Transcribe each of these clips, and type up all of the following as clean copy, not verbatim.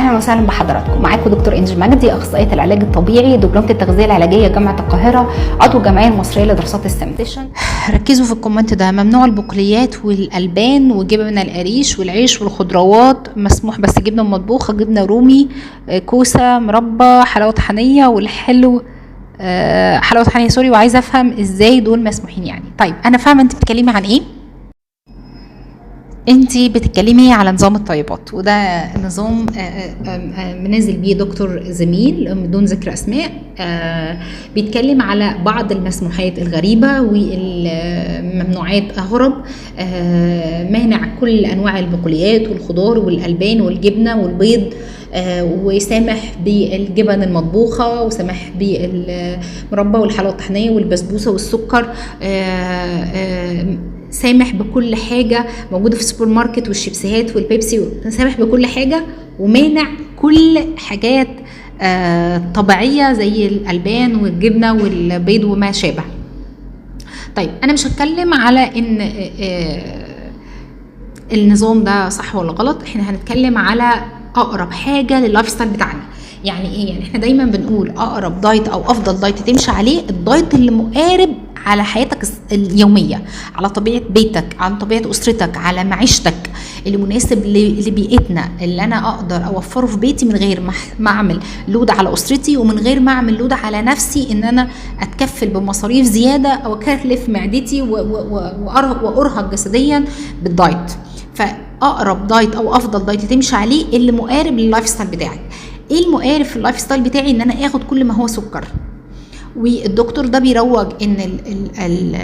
اهلا وسهلا بحضراتكم. معاكم دكتور انجي مجدي، اخصائية العلاج الطبيعي، دبلومه التغذية العلاجية جامعه القاهره، عضو الجمعية المصرية لدراسات السمنة. ركزوا في ال comment ده. ممنوع البقوليات والالبان وجبن القريش والعيش والخضروات، مسموح بس جبنه مطبوخه، جبنه رومي، كوسة، مربى، حلاوة طحينيه، والحلو حلاوة طحينيه sorry. وعايزه افهم ازاي دول مسموحين يعني. طيب انا فاهمه انت بتتكلمي عن ايه. انت بتتكلمي على نظام الطيبات، وده نظام منزل بيه دكتور زميل بدون ذكر اسماء، بيتكلم على بعض المسموحات الغريبة والممنوعات اغرب، مانع كل انواع البقوليات والخضار والالبان والجبنه والبيض، وسامح بالجبن المطبوخه وسامح بالمربى والحلاوه الطحينيه والبسبوسه والسكر، سامح بكل حاجة موجودة في السوبر ماركت والشيبسيهات والبيبسي، سامح بكل حاجة ومانع كل حاجات طبيعية زي الالبان والجبنه والبيض وما شابه. طيب انا مش هتكلم على ان النظام ده صح ولا غلط، احنا هنتكلم على اقرب حاجة لل lifestyle بتاعنا. يعني ايه؟ يعني احنا دايما بنقول اقرب diet او افضل diet تمشي عليه ال diet اللي مقارب على حياتك اليومية، على طبيعة بيتك، على طبيعة اسرتك، على معيشتك، اللي مناسب لبيئتنا، اللي انا اقدر اوفره في بيتي من غير ما اعمل load على اسرتي ومن غير ما اعمل load على نفسي ان انا اتكفل بمصاريف زيادة او اكلف معدتي وارهق جسديا بال diet. فاقرب diet او افضل diet تمشي عليه اللي مقارب لل lifestyle بتاعك. ايه المقارب في ال lifestyle بتاعي؟ ان انا اخد كل ما هو سكر. والدكتور ده بيروج ان ال ال ال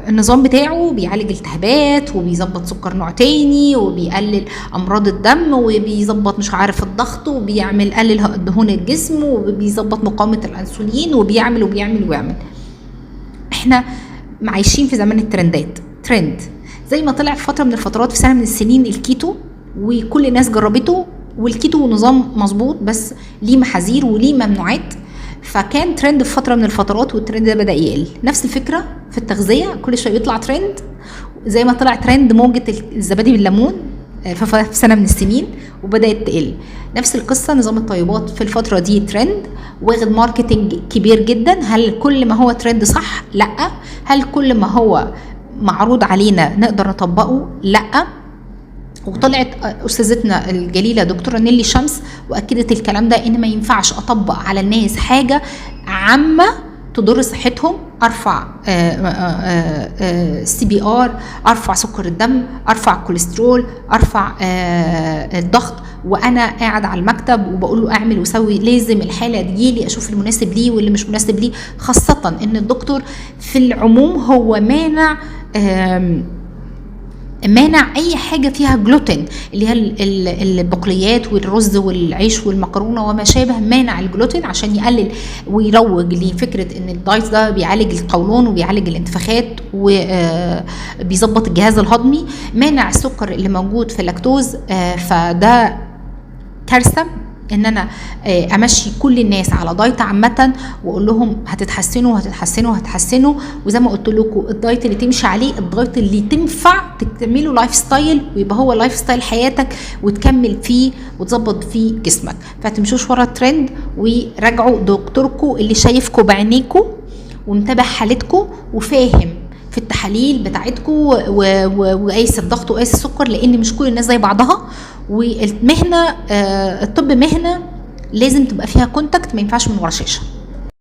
النظام بتاعه بيعالج التهابات وبيظبط سكر نوع تاني وبيقلل امراض الدم وبيظبط مش عارف الضغط وبيعمل قلل دهون الجسم وبيظبط مقاومة الانسولين وبيعمل وبيعمل وبيعمل. احنا عايشين في زمان الترندات، ترند زي ما طلع في فترة من الفترات في سنة من السنين الكيتو، وكل الناس جربته، والكيتو نظام مظبوط بس ليه محاذير وليه ممنوعات، فكان ترند في فترة من الفترات والترند ده بدا يقل. نفس الفكرة في التغذية، كل شوية بيطلع ترند، زي ما طلع ترند موجه الزبادي بالليمون في سنة من السنين وبدات تقل. نفس القصة نظام الطيبات في الفترة دي ترند واخد marketing كبير جدا. هل كل ما هو ترند صح؟ لا. هل كل ما هو معروض علينا نقدر نطبقه؟ لا. وطلعت استاذتنا الجليلة دكتورة نيلي شمس واكدت الكلام ده، ان ما ينفعش اطبق على الناس حاجة عامة تضر صحتهم، ارفع CBR، ارفع سكر الدم، ارفع الكوليسترول، ارفع الضغط، وانا قاعد على المكتب وبقول له اعمل وسوي. لازم الحالة تجيلي اشوف المناسب ليه واللي مش مناسب ليه، خاصة ان الدكتور في العموم هو مانع اي حاجة فيها جلوتين، اللي هي البقوليات والرز والعيش والمكرونه وما شابه. مانع الجلوتين عشان يقلل ويروج لفكرة ان ال diet ده بيعالج القولون وبيعالج الانتفاخات وبيظبط الجهاز الهضمي. مانع السكر اللي موجود في اللاكتوز، فده كارثة ان انا امشي كل الناس على diet عامة واقول لهم هتتحسنوا هتتحسنوا هتتحسنوا. وزي ما قلت لكم ال diet اللي تمشي عليه ال diet اللي تنفع تعمله lifestyle، ويبقى هو lifestyle حياتك وتكمل فيه وتظبط فيه جسمك. فتمشوش ورا الترند، وراجعوا دكتوركم اللي شايفكم بعينيكم ومتابع حالتكم وفاهم في التحاليل بتاعتكم وقايس الضغط وقايس السكر، لان مش كل الناس زي بعضها. والمهنه الطب مهنة لازم تبقى فيها contact، ما ينفعش من ورا شاشة.